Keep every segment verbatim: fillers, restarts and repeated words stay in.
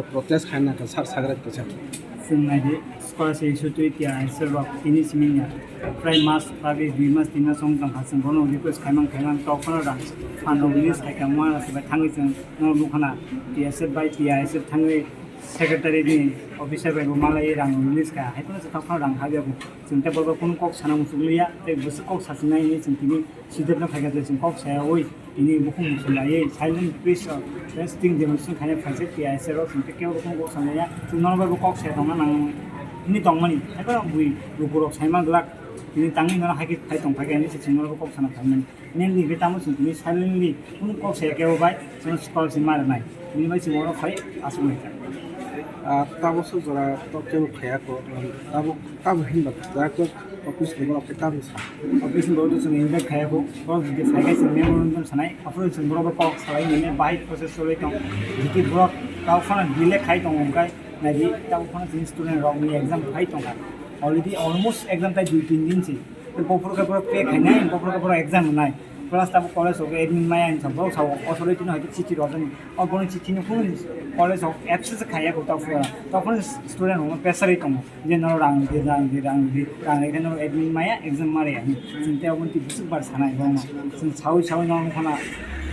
Protest khaina khe sar sagra kisa. Chwng naidi, scholarship issue twi tiya aisel rok tini simi ya. Prai mas bagwi dui mas tin mas wng tongkha, chwng bono request khaimang khaimang tok phano rang phan rok release khaikha, mwana se bai thangwi chwng no nukhana T S F bai T I S F thangwi secretary ni officer bai bo malai rang release kha, hai phano se tok phano rang habya bo. Chwng tei bo kunu kok sana muchung liya, tei bwswk kok sachinai hinwi chwng tini C D F no phaikha je chwng kok sayawi tini bukhung muchung laiwi silent press, uh, press team demonstration khaina phaisa T I S F rok chwng tei kebo bukhung kok sanaya chwng nono bai bo kok saya tongna nang hwnwi tongmani. Haiphano bui lukurok saima glak tini tangwi nono haikhe phai tong phaikha hinwi se chwng nono kok sana phaimani. Mainly hwnkhe tamo chwng tini silently kunu kok saya kebo bai chwng scholarship ma rwnai. Bini bai chwng oro phai aswk nai kha. Ah, tamo swk jora tok kebo khaya kok, tamo, tamo hinba jora kok office ni borok khe tamo sa. Office ni borok chwng invite khaya kok, borok jodi phai khe chwng memorandum sanai, aphuru chwng borok bai kok salai nini bahai process cholai tong. Jodi borok kok phano delay khai tongo hwnkhe naidi tabuk phano chini student rok ni exam phai tongkha. Already almost exam tai dui tin din se. Bophuru khe borok pay khainai, bophuru khe borok exam rwnai. Plus tabuk college o admit maya hinwi sa borok sao authority no hai chithi rwjani. O borok chithi no phone college o absence khaiya kok tabuk phuru. Tokphuru student rok no pressure tongo. Je no rang di, rang di, rang di, rang di, no admit maya, exam mare hinwi. Chwng tei obo twi bwswk bar sanai borok no. Chwng sawi sawi no wngkha na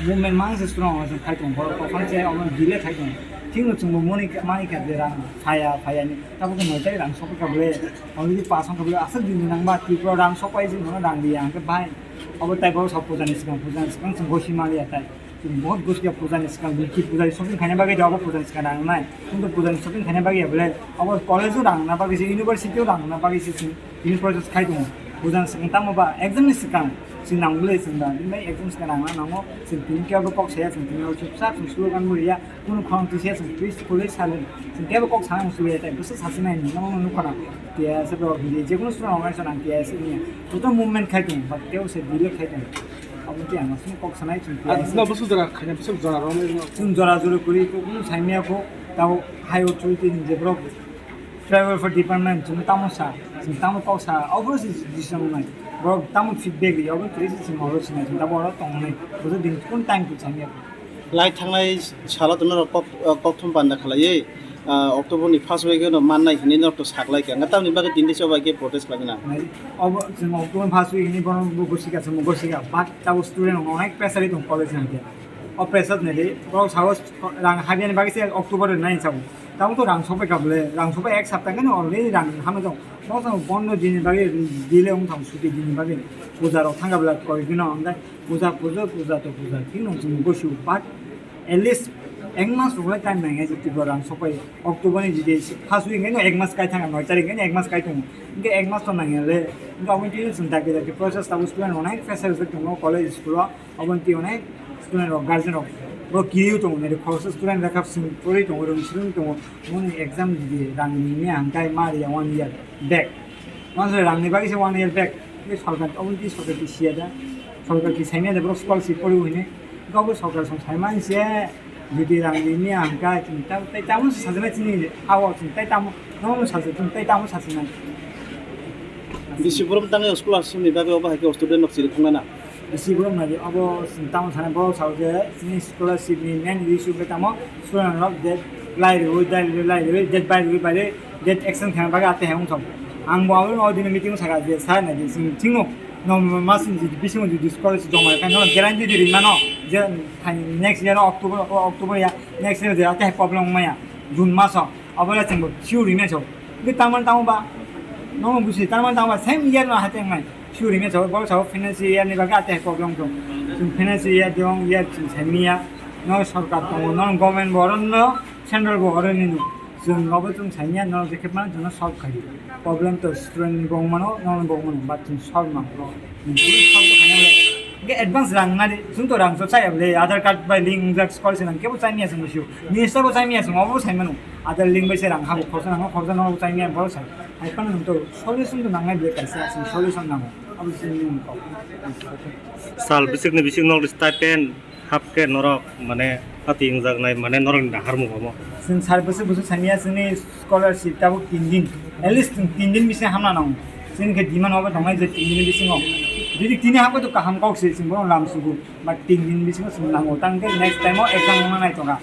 movement mang se student rok no chwng khai tongo. Borok tokphuru se omo delay khai tongo. Thik no chwng bo moni mani kha je rang phaya, phaya ni. Tabuk no tai rang sokha bole. Already pass wngkha bole aswk din nang ba Tripura rang sok pai jing no rang di ang khe bai. Abo tai borok sa puja ni swkang, puja ni swkang chwng gosi maliya tai. Chwng bahut gosi ya puja ni swkang, bwlki puja ni shopping khaina bagwi de abo puja ni swkang rang nai. Kintu puja ni shopping khaina bagwi ya bole abo college o rang na bagwi se, university o rang na bagwi se chwng tini process khai tongo. Puja ni swkang tamo ba exam ni swkang chwng nang bole chwng da. Bini bai exam swkang rang na nango. Chwng tini khe abo kok saya chwng tini abo chwng sa chwng slogan bo riya. Kunu khorang twi se chwng please, please silent. Chwng kebo kok sana muchung ya tai, bwswk sachi nai ni, nono nukha na. T S F rok hinwi, je kunu student organization ang T S F ni. Joto movement khai tongo, but tebo se delay khai tongo. Abo tei ang aswk kok sanai chwng T S F. Ah, no, bwswk jora khaina, bwswk jora rwmani no. Chwng jora jora kwrwi kok kunu saimaya kho, tabo hai authority ni je borok tribal welfare department chwng tamo sa, chwng tamo kok sa, abo se decision nai. Borok tamo feedback ri, abo twi se chwng oro sinai, chwng tabo oro tongnai. Bwswk din kun time to saimaya kho. Lai thangnai salo to norok kok, kokthum panda khlaiwi, ah, October ni first week no mannai hinwi norok to saklaikha. Wngkha tamni bagwi tini diso bai khe protest khlaina. Obo chwng October first week hinwi bono bo gosika, chwng bo gosika. But tabo student rok onek pressure tong college ni hwnkhe. O pressure ni de, borok sao rang habiyani bagwi se October ni nai sao. Tamo to rang sokbai kha bole, rang sokbai ek sapta khe no already rang hamjak. Bo chwng pondro din ni bagwi delay wng thang, chuti din ni bagwi. Puja rok thangkha bole koi dino, hwnkhe Puja, puja, puja to puja. Thik no chwng bo su, but at least ek mas rok lai time nang ya, Tripura rang sopai. October ni jodi first week no ek mas kai thang, noi tarik no ek mas kai thang. Hwnkhe ek mas to nang ya le. Hwnkhe abo twi chwng daki daki process tabo student rok nai pressure se tongo college school o. Abo twi onek student rok guardian rok. Bro kiriu tongo nai khoroksa student lekha sing pori tongo, rung sing tongo. Moni exam di rang ni me ang kai ma ya one year back. Masle rang ni bagwi se one year back. Ni sorkar, obo ni sorkar ki siya da. Sorkar ki saimya da, borok scholarship pori hine. Gabo sorkar song saimani se, jodi rang ni miya hangka, chwng ta-, tai tamo se sajana chini, awo chwng tai tamo, nono sajana chwng tai tamo sajana. Bisi borom tangwi scholarship ni bagwi obo hai khe student rok chiri khongnai na. Bisi borom nai, obo chwng tamo sana borok sao je, chini scholarship ni main issue khe tamo, student rok je lai rwi, dai rwi, lai rwi, je bai rwi, bai rwi, Date extend khaina bagwi ate hai wngthok. Ang bo aboni o dino meeting saka je sir nai je sing thingno no masing je bisingo jodi scholarship joma khai no guarantee di rimano je thai next year October o October ya next year je ate hai problem wngmaya June maso abo ya chengbo sure rimai so. Ge taman tamo ba no busi taman tamo ba same year no hate ngai sure rimai so bo so financial year ni bagwi ate hai problem wngthok. Chwng financial year jong year chwng saimanya no sorkar tongo no government bo oro no central bo oro nino. Chwng obo chwng sainya, norok je khe mano chwngno solve khai di. Problem to student ni bo wng mano, norok bo wng mano, but chwng solve ma bro. Chwng solve to khaina le, hwnkhe advance rang nadi, chwng to rang so chaya bole, Aadhaar card bai link wngjak scholarship nang kebo chaya miya chwng sio. Minister bo chaya miya chwng, obo bo sai mano. Aadhaar link bai se rang habo, khorsa nango, khorsa nango chaya miya, boro sai. Hai phano chwng to solution to nangnai bole kaisa, chwng solution nango. Abo chwng ni kok. Sal bisik ni bisik nok stipend. Hap khe norok, mane, hati wngjaknai, mane, norokni naharmung omo. Chwng sar bwswk bwswk saniya chwngni scholarship tabuk tin din, at least chwng tin din bisingo hamna nango. Chwngni khe demand obo tongnai je tin din bisingo. Jodi tini hapkhe to kaham kok se chwng bono lam sugo, but tin din bisingo chwng nango. Tang khe next time o exam wngna nai tongkha.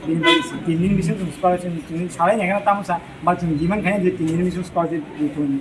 Bini bagwi se tin din bising chwng scholarship chwng salai nai kheno tamo sa, ba chwng demand khainai je tin din bising scholarship tong.